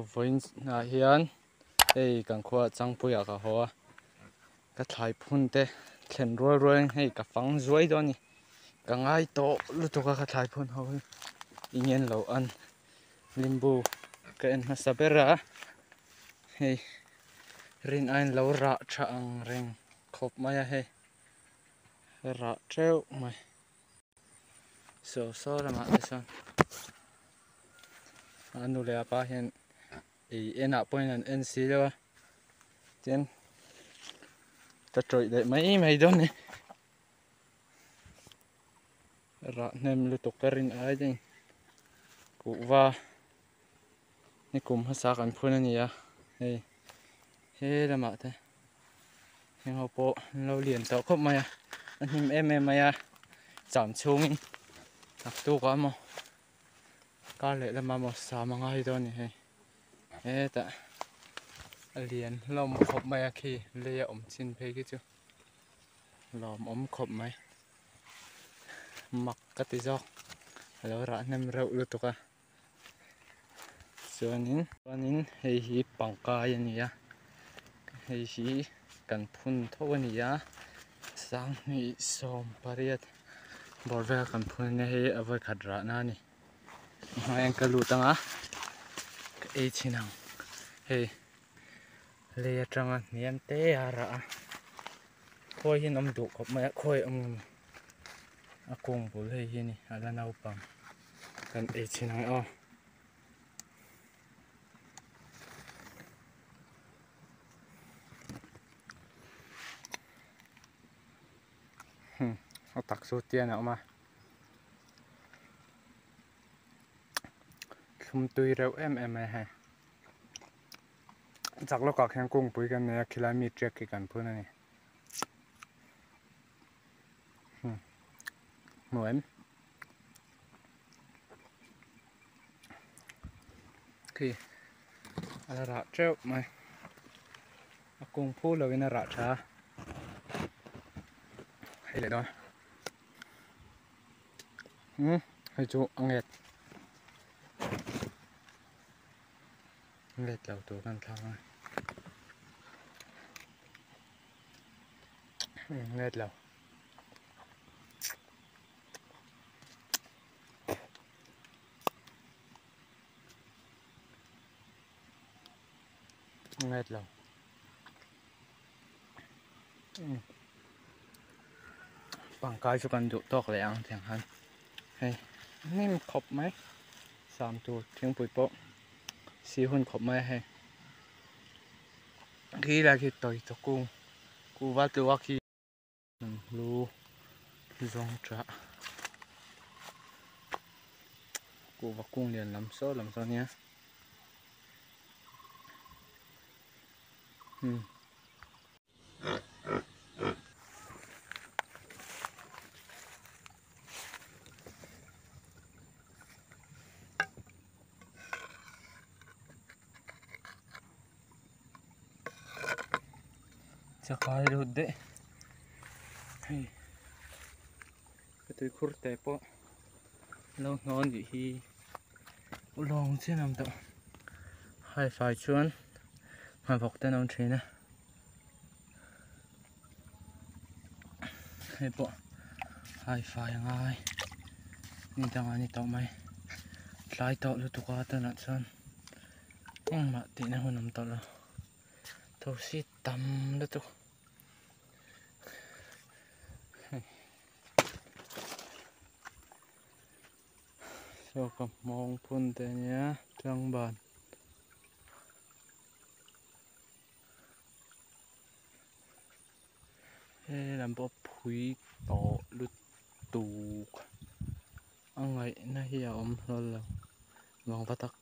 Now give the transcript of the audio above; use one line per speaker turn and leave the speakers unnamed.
Vawiin ah hian hei kan khua Changpuiah ka haw a, ka thlai phun te thlen rual rual in hei ka fang zuai dawn a ni. Ka ngai tawh lutuk a ka thlai phun ho hi ingen lo an limbu ka en hmasa ber a, hei rin aiin lo rah tha ang reng khawp mai a hei rah teuh mai. Saw saw lamah te chuan a nu leh a pa hian ei enah pawhin an en si lo a tin ka tawih leh mai mai dawn a ni rah hnem lutuk ka rin ai daih a ni kuhva ni kum hmasa kan phun a ni a hei he lamah te heng ho pawh an lo lian tawh khawp mai a a hnim em em mai a cham chhungin naktuk ah emaw kar leh lamah emaw sam a ngai dawn a ni hei hetah a lian hlawm khawp mai a khi lei a awm chin phei khi chu lawmawm khawp mai mak ka ti zawk a lo rah hnem reuh lutuk a. Chuanin chuanin hei hi pangkai a ni a hei hi kan phun tho a ni a sanghnih sawm pariat bawr vel kan phun a nia hei a vawikhat rahna a ni hmaiah ka lut ang a ka ei chhin ang hei lei atanga hniam te a rah a khawi hi an awm duh khawp mai a khawi a awm ngem a kung bul hei hi a ni a la naupang. Kan ei chhin ang aw. A tak chu tian a awm a. Thlum tui reuh em em mai hei. Chak lawkah khian kungpui kan nei a khilai mi tiak khi kan phun a ni. Hmu em? Khi a la rah teuh mai a kung phu lo in a rah tha a hei leh dawn umm hei chu a nget nget lo tur kan thlang a nget lo. Nget lo pangkai chu kan duh tawk leh ang tiang khan hei hnim khawp mai sam tur thingpui pawh si hun khawp mai a hei khi lai khi tawi tawk kung kuhva tluak khi. Hlu zawng tah kuhva kung lian lam saw lam saw ania hmm. Chakai lut daih hei ka tuikhur te pawh lo hnawn tih hi lawng chian awm tawh hai fai chuan hmabawk te an awm thin a hei pawh hai fai a ngai ni dangah a ni tawh mai tlai tawh lutuk a tunah chuan engmah tihna hun awm tawh lo. Thosi tam lutuk saw ka hmawng phun te ania tlangban he lam pawh phui tawh lutuk a ngaihna hi a awm hlawl lo vang va tak.